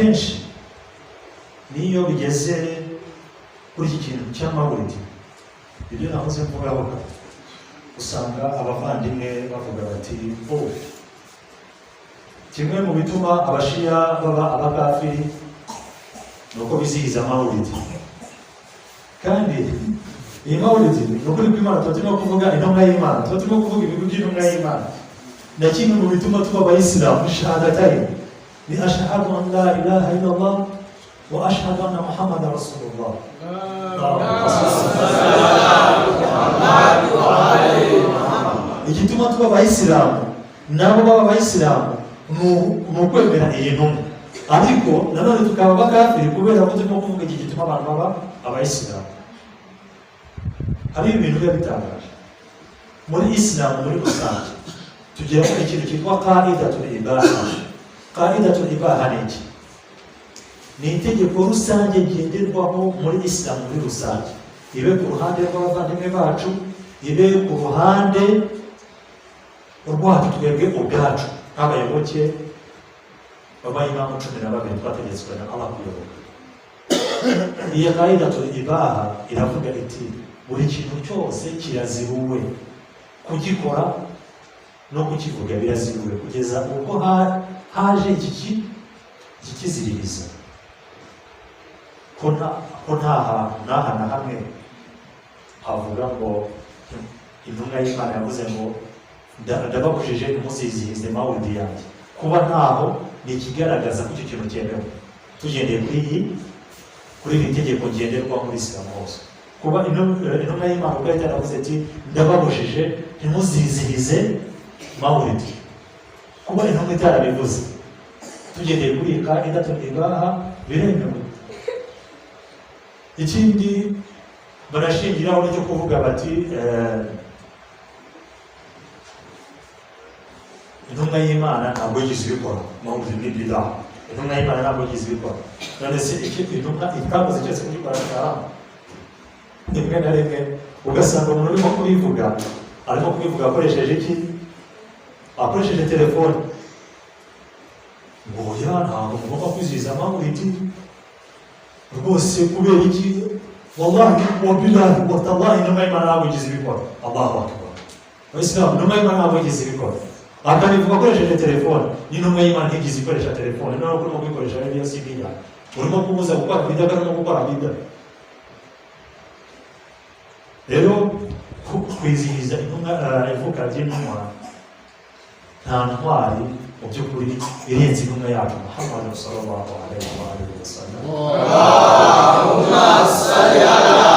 Akenshi niyo bigeze kuri iki kintu cy'amawulidi, ibyo nahoze mvugaho kare, usanga abavandimwe bavuga bati: "Oh, kimwe mu bituma Abashiya baba abakafiri ni uko bizihiza mawulidi." Kandi iyi mawulidi, ni ukuri kw'Imana, tuba turimo kuvuga intumwa y'Imana, tuba turimo kuvuga ibigwi by'intumwa y'Imana. Na kimwe mu bituma tuba Abayisilamu, shahadatayn, ni ashhadu an la ilaha illallah wa ashhadu anna Muhammadan rasulullah. Igituma tuba Abayisilamu, nabo baba Abayisilamu, ni ukwemera iyi ntumwa. Ariko nanone tukaba abakafiri kubera ko turimo kuvuga iki gituma abantu baba Abayisilamu. Hari ibintu biba bitangaje muri Isilamu muri rusange. Tugiramo ikintu cyitwa qaidatul ibaha. Qaidatul ibaha ni iki? Ni itegeko rusange ngenderwaho muri Isilamu muri rusange, ibe ku ruhande rw'abavandimwe bacu, ibe ku ruhande rwacu twebwe ubwacu nk'abayoboke b'abayimamu 12 twategetswe na Allah kuyoboka. Iyi qaidatul ibaha iravuga iti: buri kintu cyose kiraziruwe, kugikora no kukivuga biraziruwe kugeza ubwo haje iki kiziririza. Ko nta hantu n'aha na hamwe havuga ngo intumwa y'Imana yavuze ngo "Ndababujije, ntimuzizihize mawulidi yanjye." Kuba ntaho ni ikigaragaza ko icyo kintu cyemewe, tugendeye kuri iri tegeko ngenderwaho muri Isilamu hose. Kuba intumwa y'Imana ubwo yaravuze ati: "Ndababujije, ntimuzizihize mawulidi," kuba intumwa itarabivuze, tugendeye kuri iyi qaidatul ibaha, biremewe. Ikindi barashingiraho nicyo kuvuga bati intumwa y'Imana ntabwo yigeze ibikora, mawulidi ni bida, intumwa y'Imana ntabwo yigeze ibikora. None se icyo intumwa itakoze cyose kugikora ni haramu? Rimwe na rimwe ugasanga umuntu urimo kubivuga arimo kubivuga akoresheje iki? Akoresheje telefone, ngo: "Oya, ntabwo mugomba kwizihiza mawulidi rwose. Kubera iki? Wallahi wa billahi wa tallahi, intumwa y'Imana ntabwo yigeze ibikora." Allahu akbar! Abayisilamu, intumwa y'Imana ntabwo yigeze ibikora, akabivuga akoresheje telefone. N'intumwa y'Imana ntigeze ikoresha telefone. Noneho urimo kuyikoresha rero si bida? Urimo kubuza gukora bida kandi urimo gukora bida. Rero kwizihiza intumwa, ivuka ry'intumwa, nta ntwari mu by'ukuri irenze intumwa yacu Muhammad sallallahu alaihi wa alihi wasallam. اللهم صل على